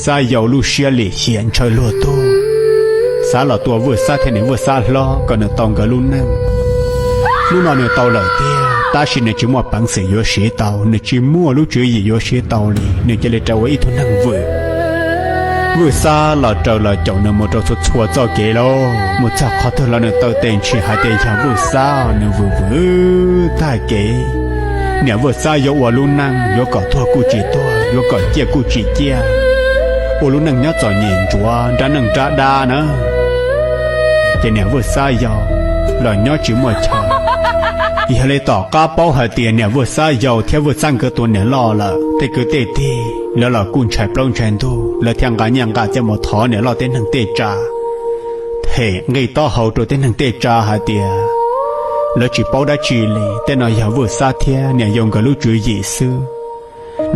Xab Yau lub siab lim hiam ntshaw luag tug, xav los tua Vwj Xab thiab niam Vwj Xab hlob kom nws tau nkawd lub neej. Hnub no nws tau lawm tiag, tab sis nws tsis muaj peev xwm yuav siv tau, nws tsis muaj lub tswv yim yuav siv tau li, nws cia li raug ua ib tug neeg vwm. Vwj Xab los raws los caum nws mus rau txhua txhua txoj kev lauj, mus txog qhov twg los nws taw tes ntshis hais tias yog Vwj Xab, nws vwm vwm tag kev. Niam Vwj Xab yuav ua lub neej, yuav kom tuag kuj tsis tuag, yuav kom ciaj kuj tsis ciaj, ua lub neej nyob txom nyem ntsuav nrab neej nrab dab na. Ces niam Vwj Xab yau los nyob tsis muaj chaw. Yog li tom qab paub hais tias niam Vwj Xab yau thiab Vwj Xab nkawd tua niam loj lawm, tej kwv tej tij lawv los kuj ntshai plaub ntshai ntug, lawv thiaj nqa nyiaj nqa txiaj mus thov niam loj tej neeg tej tsav, them nqi taub hau rau tej neeg tej tsav hais tias lawv tsis paub dab tsi li, tej no yog Vwj Xab thiab niam yau nkawd lub tswv yim xwb.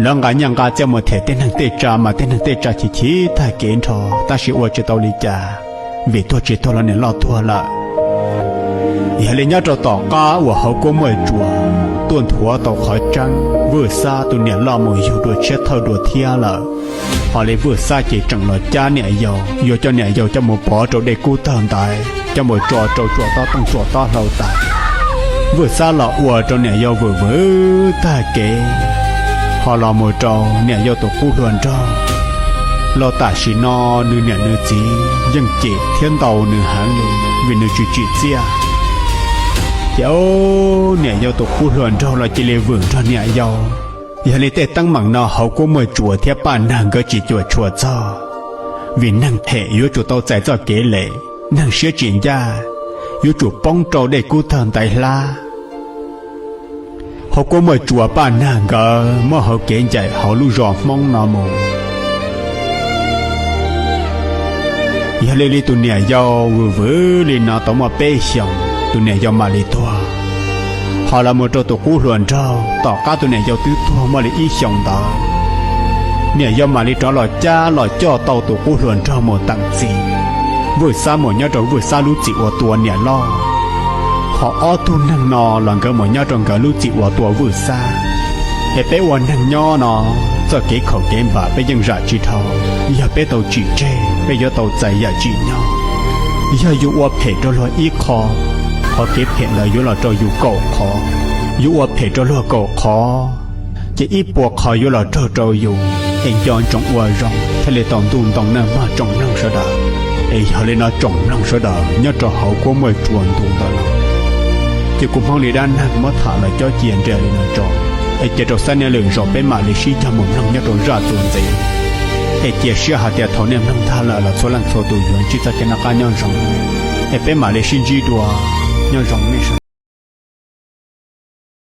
Lawv nqa nyiaj nqa txiaj mus them tej neeg tej tsav mas tej neeg tej tsav chim chim tag kev nrho, tab sis ua tsis tau li cas, vim tuag tsis tuag los niam loj tuag lawm. Yog li nyob rau tom qab uas Hauv Kuab Muaj Tsuas tuaj nthuav tau qhov tseeb Vwj Xab tus niam loj mus yug dua tshiab thawj dua thiab lawm, ho li Vwj Xab ces tseem los cab niam yau, yuav coj niam yau coj mus pov rau dej kub tawg ntaiv, coj mus tso rau tsuas tob tooj tsuas tob hlau tas. Vwj Xab los ua rau niam yau vwm vwm tag kev, ho los mus rau niam yau tus qub hluas nraug, los tam sim no nws niam nws txiv yeej cem thiab ntaus nws heev li, vim nws tsis tsim txiaj. Ces niam yau tus qub hluas nraug los cia li vwm nrog niam yau. Yog li tej teeb meem no Hauv Kuab Muaj Tsuas thiab Paj Nag nkawd tsis cuam tshuam txog, vim neeg phem yuav tsum tau txais txoj kev lem, neeg siab tsis ncaj yuav tsum poob rau dej kub tawg ntaiv hlab. Hauv Kuab Muaj Tsuas Paj Nag nkawd muab hauv kev ncaim hauv lub zos Hmoob no mus. Yog li li tus niam yau vwm vwm li no tau muaj peb xyoos, tus niam yau mam li tuag. Ho los mus rau tus qub hluas nraug, tom qab tus niam yau twb tuag muaj li ib xyoos ntawd, niam yau mam li rov los cab los coj tau tus qub hluas nraug mus teem txim. Vwj Xab mus nyob rau Vwj Xab lub txim uas tua niam loj, ho ob tug neeg no los nkawd mus nyob rau nkawd lub txim uas tua Vwj Xab. Es peb ua neeg nyob no, txoj kev khaum kev npam peb yeej zam tsis dhau. Yog peb tau tsim tseg, peb yuav tau txais yam tsim nyog. Yog yus ua phem rau luag ib qho, qhov kev phem ntawd yuav los rau yus kaum qhov. Yus ua phem rau luag kaum qhov, ces ib puas qhov yuav los raug rau yus, es nco ntsoov ua zoo thiaj li tau ntuj ntoo nawj mog tsoom mloog sawv daws. Es yog li no tsoom mloog sawv daws nyob rau Hauv Kuab Muaj Tsuas ntu ntawm no, ces kuv Hmoob li dab neeg muab tham los cob cia nres li no tso, es cia rau xab niaj lwm zaus peb mam li sib cog mus mloog nyob rau zaj txuas ntxiv. Es cia siab hais tias thaum nej mloog tag lawm los txhua leej txhua tus yuav ntsib txoj kev noj qab nyob zoo, es peb mam li sib ntsib dua. Nyob zoo nej sawv